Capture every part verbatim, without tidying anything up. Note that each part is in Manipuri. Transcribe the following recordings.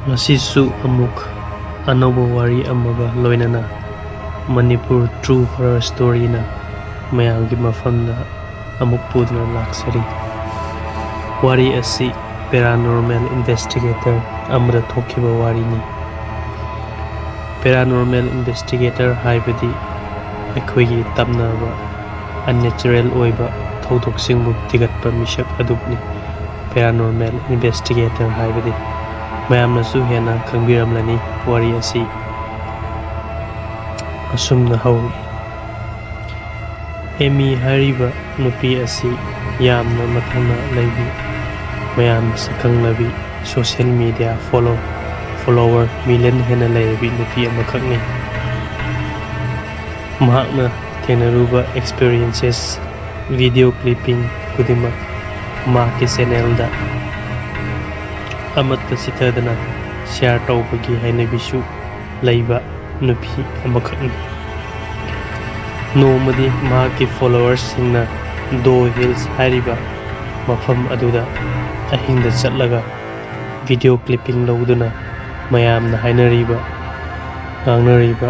ꯉꯁꯤꯁꯨ ꯑꯃꯨꯛ ꯑꯅꯧꯕ ꯋꯥꯔꯤ ꯑꯃꯒ ꯂꯣꯏꯅꯅ Manipur True Horror Storyꯅ ꯃꯌꯥꯝꯒꯤ ꯃꯐꯝꯗ ꯑꯃꯨꯛ ꯄꯨꯗꯨꯅ ꯂꯥꯛꯆꯔꯤ꯫ ꯋꯥꯔꯤ ꯑꯁꯤ paranormal investigator ꯑꯃꯗ ꯊꯣꯛꯈꯤꯕ ꯋꯥꯔꯤꯅꯤ꯫ Paranormal investigator ꯍꯥꯏꯕꯗꯤ ꯑꯩꯈꯣꯏꯒꯤ ꯇꯝꯅꯕ unnatural ꯑꯣꯏꯕ ꯊꯧꯗꯣꯛꯁꯤꯡꯕꯨ ꯊꯤꯒꯠꯄ ꯃꯤꯁꯛ ꯑꯗꯨꯕꯨꯅꯤ꯫ Paranormal investigator ꯍꯥꯏꯕꯗꯤ ꯃꯌꯥꯝꯅꯁꯨ ꯍꯦꯟꯅ ꯈꯪꯕꯤꯔꯝꯂꯅꯤ꯫ ꯋꯥꯔꯤ ꯑꯁꯤ ꯑꯁꯨꯝꯅ ꯍꯧꯏ꯫ ꯑꯦꯃꯤ ꯍꯥꯏꯔꯤꯕ ꯅꯨꯄꯤ ꯑꯁꯤ ꯌꯥꯝꯅ ꯃꯊꯧꯅꯥ ꯂꯩꯕꯤ, ꯃꯌꯥꯝ ꯁꯛꯈꯪꯂꯕꯤ, social media follow follower million ꯍꯦꯟꯅ ꯂꯩꯔꯕꯤ ꯅꯨꯄꯤ ꯑꯃꯈꯛꯅꯤ꯫ ꯃꯍꯥꯛꯅ ꯊꯦꯡꯅꯔꯨꯕ experiences, video clipping ꯈꯨꯗꯤꯡꯃꯛ ꯃꯍꯥꯛꯀꯤ channelꯗ ꯑꯃꯠꯇ ꯆꯤꯊꯗꯅ share ꯇꯧꯕꯒꯤ ꯍꯩꯅꯕꯤꯁꯨ ꯂꯩꯕ ꯅꯨꯄꯤ ꯑꯃꯈꯛꯅꯤ꯫ ꯅꯣꯡꯃꯗꯤ ꯃꯍꯥꯛꯀꯤ followerꯁꯤꯡꯅ ꯗꯣ ꯍꯤꯜꯁ ꯍꯥꯏꯔꯤꯕ ꯃꯐꯝ ꯑꯗꯨꯗ ꯑꯍꯤꯡꯗ ꯆꯠꯂꯒ video clipping ꯂꯧꯗꯨꯅ ꯃꯌꯥꯝꯅ ꯍꯥꯏꯅꯔꯤꯕ, ꯉꯥꯡꯅꯔꯤꯕ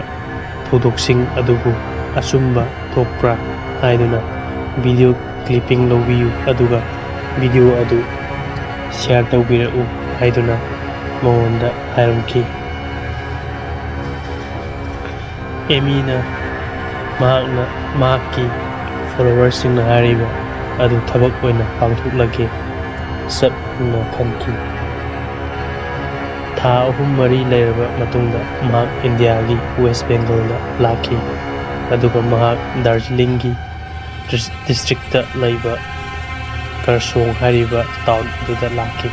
ꯊꯧꯗꯣꯛꯁꯤꯡ ꯑꯗꯨꯕꯨ ꯑꯆꯨꯝꯕ ꯊꯣꯛꯄ꯭ꯔꯥ ꯍꯥꯏꯗꯨꯅ video clipping ꯂꯧꯕꯤꯌꯨ, ꯑꯗꯨꯒ video ꯑꯗꯨ share ꯇꯧꯕꯤꯔꯛꯎ ꯍꯥꯏꯗꯨꯅ ꯃꯉꯣꯟꯗ ꯍꯥꯏꯔꯝꯈꯤ꯫ ꯑꯦꯃꯤꯅ ꯃꯍꯥꯛꯅ ꯃꯍꯥꯛꯀꯤ followerꯁꯤꯡꯅ ꯍꯥꯏꯔꯤꯕ ꯑꯗꯨ ꯊꯕꯛ ꯑꯣꯏꯅ ꯄꯥꯡꯊꯣꯛꯂꯒꯦ ꯆꯞꯅ ꯈꯟꯈꯤ꯫ ꯊꯥ ꯑꯍꯨꯝ ꯃꯔꯤ ꯂꯩꯔꯕ ꯃꯇꯨꯡꯗ ꯃꯍꯥꯛ ꯏꯟꯗꯤꯌꯥꯒꯤ ꯋꯦꯁ ꯕꯦꯡꯒꯜꯗ ꯂꯥꯛꯈꯤ, ꯑꯗꯨꯒ ꯃꯍꯥꯛ ꯗꯥꯔꯖꯤꯂꯤꯡꯒꯤ ꯗꯤꯁꯇ꯭ꯔꯤꯛꯇ ꯂꯩꯕ ꯀꯔꯁꯣꯡ ꯍꯥꯏꯔꯤꯕ town ꯑꯗꯨꯗ ꯂꯥꯛꯈꯤ꯫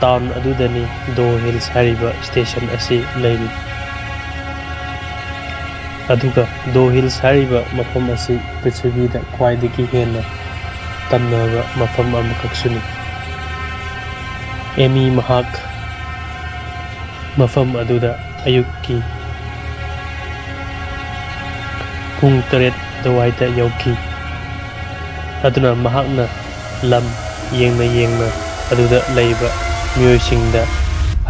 Town ꯑꯗꯨꯗꯅꯤ ꯗꯣ ꯍꯤꯜꯁ ꯍꯥꯏꯔꯤꯕ station ꯑꯁꯤ ꯂꯩꯔꯤ꯫ ꯑꯗꯨꯒ ꯗꯣ ꯍꯤꯜꯁ ꯍꯥꯏꯔꯤꯕ ꯃꯐꯝ ꯑꯁꯤ ꯄ꯭ꯔꯤꯊꯤꯕꯤꯗ ꯈ꯭ꯋꯥꯏꯗꯒꯤ ꯍꯦꯟꯅ ꯇꯝꯅꯕ ꯃꯐꯝ ꯑꯃꯈꯛꯁꯨꯅꯤ꯫ ꯑꯦꯃꯤ ꯃꯍꯥꯛ ꯃꯐꯝ ꯑꯗꯨꯗ ꯑꯌꯨꯛꯀꯤ ꯄꯨꯡ ꯇꯔꯦꯠ ꯑꯗꯨꯋꯥꯏꯗ ꯌꯧꯈꯤ꯫ ꯑꯗꯨꯅ ꯃꯍꯥꯛꯅ ꯂꯝ ꯌꯦꯡꯅ ꯌꯦꯡꯅ ꯑꯗꯨꯗ ꯂꯩꯕ ꯃꯤꯑꯣꯏꯁꯤꯡꯗ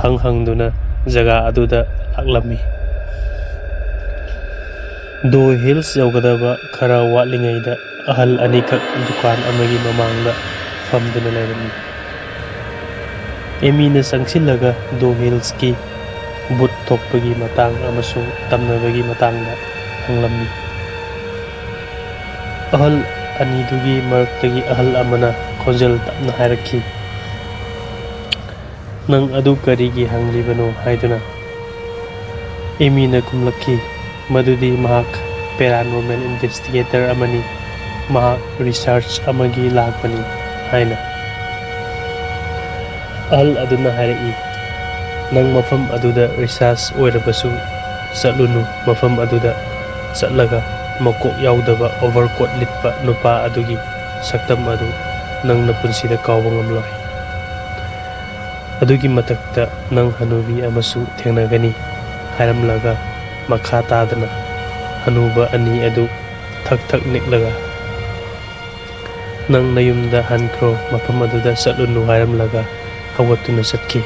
ꯍꯪ ꯍꯪꯗꯨꯅ ꯖꯒꯥ ꯑꯗꯨꯗ ꯂꯥꯛꯂꯝꯃꯤ꯫ ꯗꯣ ꯍꯤꯜꯁ ꯌꯧꯒꯗꯕ ꯈꯔ ꯋꯥꯠꯂꯤꯉꯩꯗ ꯑꯍꯜ ꯑꯅꯤꯈꯛ ꯗꯨꯀꯥꯟ ꯑꯃꯒꯤ ꯃꯃꯥꯡꯗ ꯐꯝꯗꯨꯅ ꯂꯩꯔꯝꯃꯤ꯫ ꯑꯦꯃꯤꯅ ꯆꯪꯁꯤꯜꯂꯒ ꯗꯣ ꯍꯤꯜꯁꯀꯤ ꯚꯨꯠ ꯊꯣꯛꯄꯒꯤ ꯃꯇꯥꯡ ꯑꯃꯁꯨꯡ ꯇꯝꯅꯕꯒꯤ ꯃꯇꯥꯡꯗ ꯍꯪꯂꯝꯃꯤ꯫ ꯑꯍꯜ ꯑꯅꯤꯗꯨꯒꯤ ꯃꯔꯛꯇꯒꯤ ꯑꯍꯜ ꯑꯃꯅ ꯈꯣꯟꯖꯦꯜ ꯇꯞꯅ ꯍꯥꯏꯔꯛꯈꯤ, "ꯅꯪ ꯑꯗꯨ ꯀꯔꯤꯒꯤ ꯍꯪꯂꯤꯕꯅꯣ?" ꯍꯥꯏꯗꯨꯅ꯫ ꯑꯦꯃꯤꯅ ꯈꯨꯝꯂꯛꯈꯤ, "ꯃꯗꯨꯗꯤ ꯃꯍꯥꯛ paranormal investigator ꯑꯃꯅꯤ, ꯃꯍꯥꯛ research ꯑꯃꯒꯤ ꯂꯥꯛꯄꯅꯤ" ꯍꯥꯏꯅ꯫ ꯑꯍꯜ ꯑꯗꯨꯅ ꯍꯥꯏꯔꯛꯏ, "ꯅꯪ ꯃꯐꯝ ꯑꯗꯨꯗ research ꯑꯣꯏꯔꯕꯁꯨ ꯆꯠꯂꯨꯅꯨ, ꯃꯐꯝ ꯑꯗꯨꯗ ꯆꯠꯂꯒ ꯃꯀꯣꯛ ꯌꯥꯎꯗꯕ overcoat ꯂꯤꯠꯄ ꯅꯨꯄꯥ ꯑꯗꯨꯒꯤ ꯁꯛꯇꯝ ꯑꯗꯨ ꯅꯪ ꯅꯄꯨꯟꯁꯤꯗ ꯀꯥꯎꯕ ꯉꯝꯂꯣꯏ꯫ ꯑꯗꯨꯒꯤ ꯃꯊꯛꯇ ꯅꯪ ꯍꯅꯨꯕꯤ ꯑꯃꯁꯨ ꯊꯦꯡꯅꯒꯅꯤ" ꯍꯥꯏꯔꯝꯂꯒ ꯃꯈꯥ ꯇꯥꯗꯅ ꯍꯅꯨꯕ ꯑꯅꯤ ꯑꯗꯨ ꯊꯛ ꯊꯛ ꯅꯤꯛꯂꯒ, "ꯅꯪ ꯅꯌꯨꯝꯗ ꯍꯟꯈ꯭ꯔꯣ, ꯃꯐꯝ ꯑꯗꯨꯗ ꯆꯠꯂꯨꯅꯨ" ꯍꯥꯏꯔꯝꯂꯒ ꯍꯧꯒꯠꯇꯨꯅ ꯆꯠꯈꯤ꯫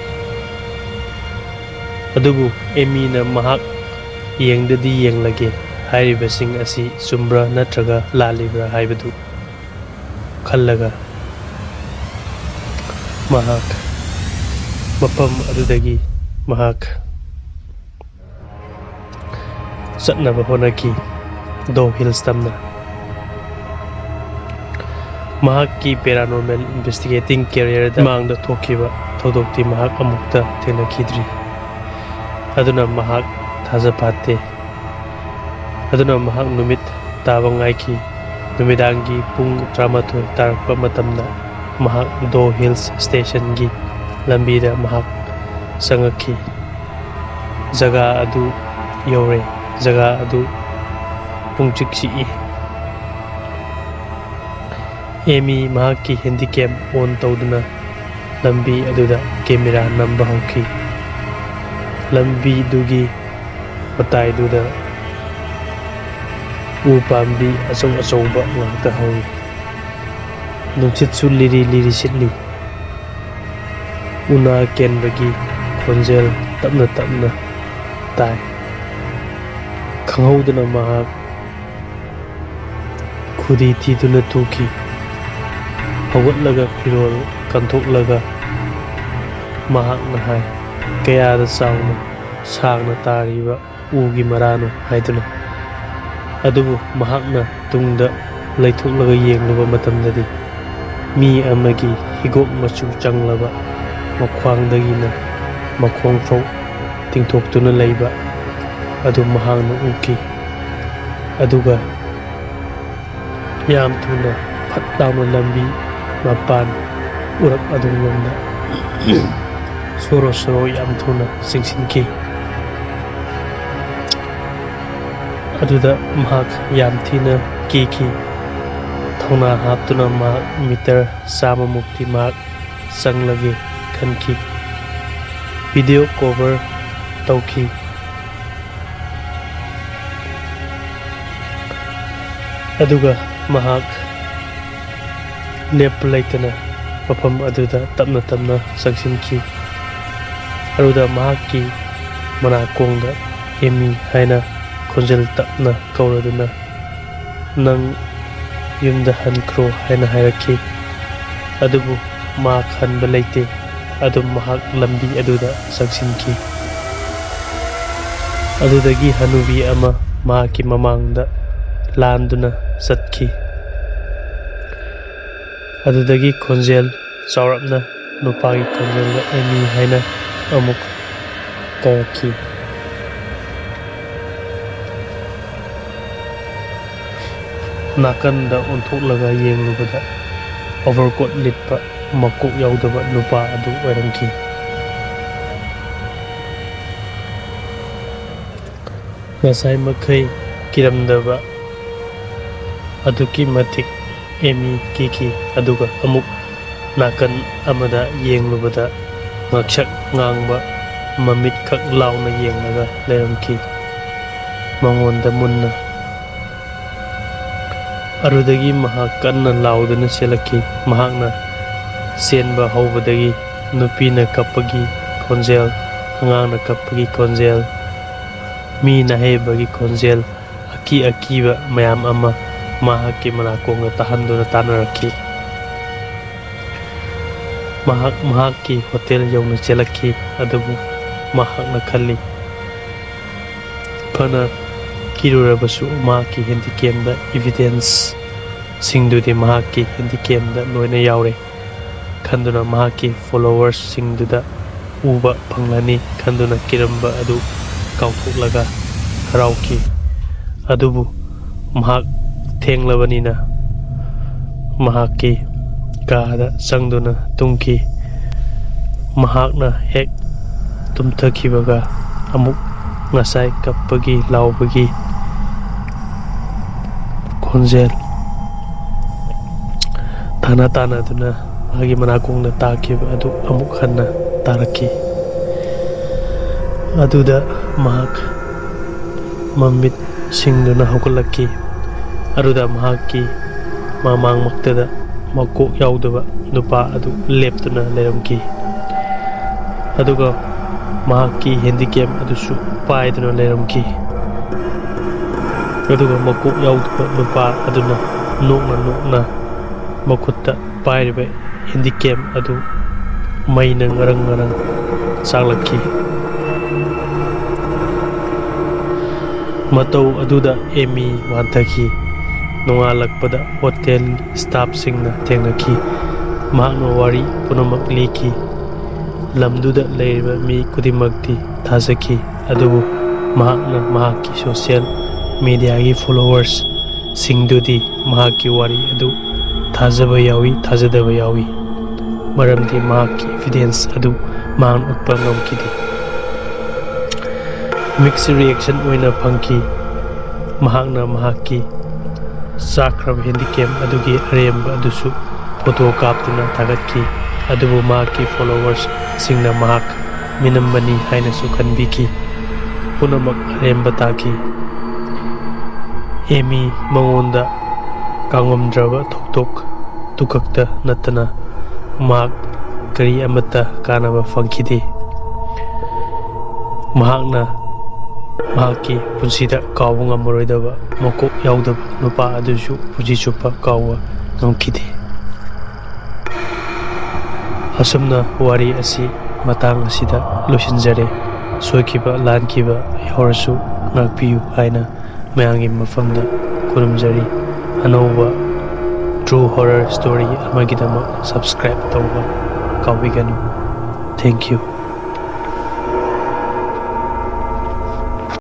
ꯑꯗꯨꯕꯨ ꯑꯦꯃꯤꯅ ꯃꯍꯥꯛ ꯌꯦꯡꯗꯗꯤ ꯌꯦꯡꯂꯒꯦ ꯍꯥꯏꯔꯤꯕꯁꯤꯡ ꯑꯁꯤ ꯆꯨꯝꯕ꯭ꯔꯥ ꯅꯠꯇ꯭ꯔꯒ ꯂꯥꯜꯂꯤꯕ꯭ꯔꯥ ꯍꯥꯏꯕꯗꯨ ꯈꯜꯂꯒ ꯃꯍꯥꯛ ꯃꯐꯝ ꯑꯗꯨꯗꯒꯤ ꯃꯍꯥꯛ ꯆꯠꯅꯕ ꯍꯣꯠꯅꯈꯤ꯫ ꯗꯣ ꯍꯤꯜꯁ ꯇꯝꯅ ꯃꯍꯥꯛꯀꯤ paranormal investigating careerꯗ ꯃꯥꯡꯗ ꯊꯣꯛꯈꯤꯕ ꯊꯧꯗꯣꯛꯇꯤ ꯃꯍꯥꯛ ꯑꯃꯨꯛꯇ ꯊꯦꯡꯅꯈꯤꯗ꯭ꯔꯤ꯫ ꯑꯗꯨꯅ ꯃꯍꯥꯛ ꯊꯥꯖ ꯐꯥꯠꯇꯦ꯫ ꯑꯗꯨꯅ ꯃꯍꯥꯛ ꯅꯨꯃꯤꯠ ꯇꯥꯕ ꯉꯥꯏꯈꯤ꯫ ꯅꯨꯃꯤꯗꯥꯡꯒꯤ ꯄꯨꯡ ꯇꯔꯥꯃꯥꯊꯣꯏ ꯇꯥꯔꯛꯄ ꯃꯇꯝꯗ ꯃꯍꯥꯛ ꯗꯣ ꯍꯤꯜꯁ ꯁ꯭ꯇꯦꯁꯟꯒꯤ ꯂꯝꯕꯤꯗ ꯃꯍꯥꯛ ꯆꯪꯉꯛꯈꯤ꯫ ꯖꯒꯥ ꯑꯗꯨ ꯌꯧꯔꯦ꯫ ꯖꯒꯥ ꯑꯗꯨ ꯄꯨꯡꯆꯤꯛ ꯆꯤꯛꯏ꯫ ꯑꯦꯃꯤ ꯃꯍꯥꯛꯀꯤ handycam on ꯇꯧꯗꯨꯅ ꯂꯝꯕꯤ ꯑꯗꯨꯗ camera ꯅꯝꯕ ꯍꯧꯈꯤ꯫ ꯂꯝꯕꯤꯗꯨꯒꯤ ꯃꯇꯥꯏꯗꯨꯗ ꯎ ꯄꯥꯝꯕꯤ ꯑꯆꯧ ꯑꯆꯧꯕ ꯉꯥꯛꯇ ꯍꯧꯏ꯫ ꯅꯨꯡꯁꯤꯠꯁꯨ ꯂꯤꯔꯤ ꯂꯤꯔꯤ ꯁꯤꯠꯂꯤ꯫ ꯎꯅꯥ ꯀꯦꯟꯕꯒꯤ ꯈꯣꯟꯖꯦꯜ ꯇꯞꯅ ꯇꯞꯅ ꯇꯥꯏ꯫ ꯈꯪꯍꯧꯗꯅ ꯃꯍꯥꯛ ꯈꯨꯗꯤ ꯊꯤꯗꯨꯅ ꯇꯨꯈꯤ꯫ ꯍꯧꯒꯠꯂꯒ ꯐꯤꯔꯣꯜ ꯀꯟꯊꯣꯛꯂꯒ ꯃꯍꯥꯛꯅ ꯍꯥꯏ, "ꯀꯌꯥꯗ ꯆꯥꯎꯅ ꯁꯥꯡꯅ ꯇꯥꯔꯤꯕ ꯎꯒꯤ ꯃꯔꯥꯅꯣ" ꯍꯥꯏꯗꯨꯅ꯫ ꯑꯗꯨꯕꯨ ꯃꯍꯥꯛꯅ ꯇꯨꯡꯗ ꯂꯩꯊꯣꯛꯂꯒ ꯌꯦꯡꯂꯨꯕ ꯃꯇꯝꯗꯗꯤ, ꯃꯤ ꯑꯃꯒꯤ ꯍꯤꯒꯣꯛ ꯃꯆꯨ ꯆꯪꯂꯕ ꯃꯈ꯭ꯋꯥꯡꯗꯒꯤꯅ ꯃꯈꯣꯡ ꯐꯥꯎ ꯇꯤꯡꯊꯣꯛꯇꯨꯅ ꯂꯩꯕ ꯑꯗꯨ ꯃꯍꯥꯛꯅ ꯎꯈꯤ꯫ ꯑꯗꯨꯒ ꯌꯥꯝ ꯊꯨꯅ ꯐꯠ ꯂꯥꯎꯅ ꯂꯝꯕꯤ ꯃꯄꯥꯟ ꯎꯔꯛ ꯑꯗꯣꯝꯂꯣꯝꯗ ꯁꯣꯔꯣ ꯁꯣꯔꯣ ꯌꯥꯝ ꯊꯨꯅ ꯆꯤꯡꯁꯤꯟꯈꯤ꯫ ꯑꯗꯨꯗ ꯃꯍꯥꯛ ꯌꯥꯝ ꯊꯤꯅ ꯀꯤꯈꯤ꯫ ꯊꯧꯅꯥ ꯍꯥꯞꯇꯨꯅ ꯃꯍꯥꯛ ꯃꯤꯇꯔ ꯆꯥꯝꯃꯃꯨꯛꯇꯤ ꯃꯍꯥꯛ ꯆꯪꯂꯒꯦ ꯈꯟꯈꯤ꯫ ꯚꯤꯗꯤꯑꯣ ꯀꯣꯚꯔ ꯇꯧꯈꯤ꯫ ꯑꯗꯨꯒ ꯃꯍꯥꯛ ꯂꯦꯞꯄ ꯂꯩꯇꯅ ꯃꯐꯝ ꯑꯗꯨꯗ ꯇꯞꯅ ꯇꯞꯅ ꯆꯪꯁꯤꯟꯈꯤ꯫ ꯑꯗꯨꯗ ꯃꯍꯥꯛꯀꯤ ꯃꯅꯥꯀꯣꯡꯗ "ꯑꯦꯃꯤ" ꯍꯥꯏꯅ ꯈꯣꯟꯖꯦꯜ ꯇꯞꯅ ꯀꯧꯔꯗꯨꯅ, "ꯅꯪ ꯌꯨꯝꯗ ꯍꯟꯈ꯭ꯔꯣ" ꯍꯥꯏꯅ ꯍꯥꯏꯔꯛꯈꯤ꯫ ꯑꯗꯨꯕꯨ ꯃꯍꯥꯛ ꯍꯟꯕ ꯂꯩꯇꯦ꯫ ꯑꯗꯨꯝ ꯃꯍꯥꯛ ꯂꯝꯕꯤ ꯑꯗꯨꯗ ꯆꯪꯁꯤꯟꯈꯤ꯫ ꯑꯗꯨꯗꯒꯤ ꯍꯅꯨꯕꯤ ꯑꯃ ꯃꯍꯥꯛꯀꯤ ꯃꯃꯥꯡꯗ ꯂꯥꯟꯗꯨꯅ ꯆꯠꯈꯤ꯫ ꯑꯗꯨꯗꯒꯤ ꯈꯣꯟꯖꯦꯜ ꯆꯥꯎꯔꯞꯅ ꯅꯨꯄꯥꯒꯤ ꯈꯣꯟꯖꯦꯜꯗ "ꯑꯦꯃꯤ" ꯍꯥꯏꯅ ꯑꯃꯨꯛ ꯀꯧꯔꯛꯈꯤ꯫ ꯅꯥꯀꯟꯗ ꯑꯣꯟꯊꯣꯛꯂꯒ ꯌꯦꯡꯂꯨꯕꯗ, ꯑꯣꯚꯔꯀꯣꯠ ꯂꯤꯠꯄ, ꯃꯀꯣꯛ ꯌꯥꯎꯗꯕ ꯅꯨꯄꯥ ꯑꯗꯨ ꯑꯣꯏꯔꯝꯈꯤ꯫ ꯉꯁꯥꯏ ꯃꯈꯩ ꯀꯤꯔꯝꯗꯕ ꯑꯗꯨꯛꯀꯤ ꯃꯇꯤꯛ ꯑꯦꯃꯤ ꯀꯤꯈꯤ, ꯑꯗꯨꯒ ꯑꯃꯨꯛ ꯅꯥꯀꯟ ꯑꯃꯗ ꯌꯦꯡꯂꯨꯕꯗ, ꯉꯛꯁꯛ ꯉꯥꯡꯕ, ꯃꯃꯤꯠ ꯈꯛ ꯂꯥꯎꯅ ꯌꯦꯡꯂꯒ ꯂꯩꯔꯝꯈꯤ ꯃꯉꯣꯟꯗ ꯃꯨꯟꯅ꯫ ꯑꯗꯨꯗꯒꯤ ꯃꯍꯥꯛ ꯀꯟꯅ ꯂꯥꯎꯗꯨꯅ ꯆꯦꯜꯂꯛꯈꯤ꯫ ꯃꯍꯥꯛꯅ ꯆꯦꯟꯕ ꯍꯧꯕꯗꯒꯤ ꯅꯨꯄꯤꯅ ꯀꯞꯄꯒꯤ ꯈꯣꯟꯖꯦꯜ, ꯑꯉꯥꯡꯅ ꯀꯞꯄꯒꯤ ꯈꯣꯟꯖꯦꯜ, ꯃꯤ ꯅꯥꯍꯩꯕꯒꯤ ꯈꯣꯟꯖꯦꯜ, ꯑꯀꯤ ꯑꯀꯤꯕ ꯃꯌꯥꯝ ꯑꯃ ꯃꯍꯥꯛꯀꯤ ꯃꯅꯥꯀꯣꯡꯗ ꯇꯥꯍꯟꯗꯨꯅ ꯇꯥꯟꯅꯔꯛꯈꯤ꯫ ꯃꯍꯥꯛ ꯃꯍꯥꯛꯀꯤ ꯍꯣꯇꯦꯜ ꯌꯧꯅ ꯆꯦꯜꯂꯛꯈꯤ, ꯑꯗꯨꯕꯨ ꯃꯍꯥꯛꯅ ꯈꯜꯂꯤ, ꯐꯅ ꯀꯤꯔꯨꯔꯕꯁꯨ ꯃꯍꯥꯛꯀꯤ ꯍꯦꯟꯗꯤꯀꯦꯝꯗ ꯏꯚꯤꯗꯦꯟꯁꯁꯤꯡꯗꯨꯗꯤ ꯃꯍꯥꯛꯀꯤ ꯍꯦꯟꯗꯤꯀꯦꯝꯗ ꯂꯣꯏꯅ ꯌꯥꯎꯔꯦ ꯈꯟꯗꯨꯅ ꯃꯍꯥꯛꯀꯤ ꯐꯣꯂꯣꯋꯔꯁꯁꯤꯡꯗꯨꯗ ꯎꯕ ꯐꯪꯂꯅꯤ ꯈꯟꯗꯨꯅ ꯀꯤꯔꯝꯕ ꯑꯗꯨ ꯀꯥꯎꯊꯣꯛꯂꯒ ꯍꯔꯥꯎꯈꯤ꯫ ꯑꯗꯨꯕꯨ ꯃꯍꯥꯛ ꯊꯦꯡꯂꯕꯅꯤꯅ ꯃꯍꯥꯛꯀꯤ ꯀꯥꯗ ꯆꯪꯗꯨꯅ ꯇꯨꯝꯈꯤ꯫ ꯃꯍꯥꯛꯅ ꯍꯦꯛ ꯇꯨꯝꯊꯈꯤꯕꯒ ꯑꯃꯨꯛ ꯉꯁꯥꯏ ꯀꯞꯄꯒꯤ ꯂꯥꯎꯕꯒꯤ ꯈꯣꯟꯖꯦꯜ ꯊꯥꯅ ꯇꯥꯅꯗꯨꯅ ꯃꯥꯒꯤ ꯃꯅꯥꯀꯣꯡꯗ ꯇꯥꯈꯤꯕ ꯑꯗꯨ ꯑꯃꯨꯛ ꯍꯟꯅ ꯇꯥꯔꯛꯈꯤ꯫ ꯑꯗꯨꯗ ꯃꯍꯥꯛ ꯃꯃꯤꯠ ꯁꯤꯡꯗꯨꯅ ꯍꯧꯒꯠꯂꯛꯈꯤ꯫ ꯑꯗꯨꯗ ꯃꯍꯥꯛꯀꯤ ꯃꯃꯥꯡꯃꯛꯇꯗ ꯃꯀꯣꯛ ꯌꯥꯎꯗꯕ ꯅꯨꯄꯥ ꯑꯗꯨ ꯂꯦꯞꯇꯨꯅ ꯂꯩꯔꯝꯈꯤ꯫ ꯑꯗꯨꯒ ꯃꯍꯥꯛꯀꯤ ꯍꯦꯟꯗꯤꯀꯦꯝ ꯑꯗꯨꯁꯨ ꯄꯥꯏꯗꯨꯅ ꯂꯩꯔꯝꯈꯤ꯫ ꯑꯗꯨꯒ ꯃꯀꯣꯛ ꯌꯥꯎꯗꯕ ꯅꯨꯄꯥ ꯑꯗꯨꯅ ꯅꯣꯛꯅ ꯅꯣꯛꯅ ꯃꯈꯨꯠꯇ ꯄꯥꯏꯔꯤꯕ ꯍꯦꯟꯗꯤꯀꯦꯝ ꯑꯗꯨ ꯃꯩꯅ ꯉꯔꯪ ꯉꯔꯪ ꯆꯥꯛꯂꯛꯈꯤ꯫ ꯃꯇꯧ ꯑꯗꯨꯗ ꯑꯦꯃꯤ ꯋꯥꯟꯊꯈꯤ꯫ ꯅꯣꯡꯉꯥꯜꯂꯛꯄꯗ ꯍꯣꯇꯦꯜ ꯁ꯭ꯇꯥꯐꯁꯤꯡꯅ ꯊꯦꯡꯅꯈꯤ꯫ ꯃꯍꯥꯛꯅ ꯋꯥꯔꯤ ꯄꯨꯝꯅꯃꯛ ꯂꯤꯈꯤ꯫ ꯂꯝꯗꯨꯗ ꯂꯩꯔꯤꯕ ꯃꯤ ꯈꯨꯗꯤꯡꯃꯛꯇꯤ ꯊꯥꯖꯈꯤ, ꯑꯗꯨꯕꯨ ꯃꯍꯥꯛꯅ ꯃꯍꯥꯛꯀꯤ ꯁꯣꯁꯤꯌꯦꯜ ꯃꯤꯗꯤꯌꯥꯒꯤ ꯐꯣꯂꯣꯋꯔꯁꯁꯤꯡꯗꯨꯗꯤ ꯃꯍꯥꯛꯀꯤ ꯋꯥꯔꯤ ꯑꯗꯨ ꯊꯥꯖꯕ ꯌꯥꯎꯏ, ꯊꯥꯖꯗꯕ ꯌꯥꯎꯏ, ꯃꯔꯝꯗꯤ ꯃꯍꯥꯛꯀꯤ ꯏꯚꯤꯗꯦꯟꯁ ꯑꯗꯨ ꯃꯍꯥꯛꯅ ꯎꯠꯄ ꯉꯝꯈꯤꯗꯦ꯫ ꯃꯤꯛꯁ ꯔꯤꯌꯦꯛꯁꯟ ꯑꯣꯏꯅ ꯐꯪꯈꯤ꯫ ꯃꯍꯥꯛꯅ ꯃꯍꯥꯛꯀꯤ ꯆꯥꯛꯈ꯭ꯔꯕ ꯍꯦꯟꯗꯤꯀꯦꯝ ꯑꯗꯨꯒꯤ ꯑꯔꯦꯝꯕ ꯑꯗꯨꯁꯨ ꯐꯣꯇꯣ ꯀꯥꯞꯇꯨꯅ ꯊꯥꯒꯠꯈꯤ, ꯑꯗꯨꯕꯨ ꯃꯍꯥꯛꯀꯤ ꯐꯣꯂꯣꯋꯔꯁꯁꯤꯡꯅ ꯃꯍꯥꯛ ꯃꯤꯅꯝꯕꯅꯤ ꯍꯥꯏꯅꯁꯨ ꯈꯟꯕꯤꯈꯤ꯫ ꯄꯨꯝꯅꯃꯛ ꯑꯔꯦꯝꯕ ꯇꯥꯈꯤ꯫ ꯑꯦꯃꯤ ꯃꯉꯣꯟꯗ ꯀꯥꯡꯉꯝꯗ꯭ꯔꯕ ꯊꯧꯗꯣꯛ ꯇꯨꯈꯛꯇ ꯅꯠꯇꯅ ꯃꯍꯥꯛ ꯀꯔꯤ ꯑꯃꯠꯇ ꯀꯥꯟꯅꯕ ꯐꯪꯈꯤꯗꯦ꯫ ꯃꯍꯥꯛꯅ ꯃꯍꯥꯛꯀꯤ ꯄꯨꯟꯁꯤꯗ ꯀꯥꯎꯕ ꯉꯝꯃꯔꯣꯏꯗꯕ ꯃꯀꯣꯛ ꯌꯥꯎꯗꯕ ꯅꯨꯄꯥ ꯑꯗꯨꯁꯨ ꯄꯨꯟꯁꯤ ꯆꯨꯞꯄ ꯀꯥꯎꯕ ꯉꯝꯈꯤꯗꯦ꯫ ꯑꯁꯨꯝꯅ ꯋꯥꯔꯤ ꯑꯁꯤ ꯃꯇꯥꯡ ꯑꯁꯤꯗ ꯂꯣꯏꯁꯤꯟꯖꯔꯦ꯫ ꯁꯣꯏꯈꯤꯕ ꯂꯥꯟꯈꯤꯕ ꯌꯥꯎꯔꯁꯨ ꯉꯥꯛꯄꯤꯌꯨ ꯍꯥꯏꯅ ꯃꯌꯥꯝꯒꯤ ꯃꯐꯝꯗ ꯈꯨꯔꯨꯝꯖꯔꯤ꯫ ꯑꯅꯧꯕ True Horror Story ꯑꯃꯒꯤꯗꯃꯛ subscribe ꯇꯧꯕ ꯀꯥꯎꯕꯤꯒꯅꯨ꯫ Thank you꯫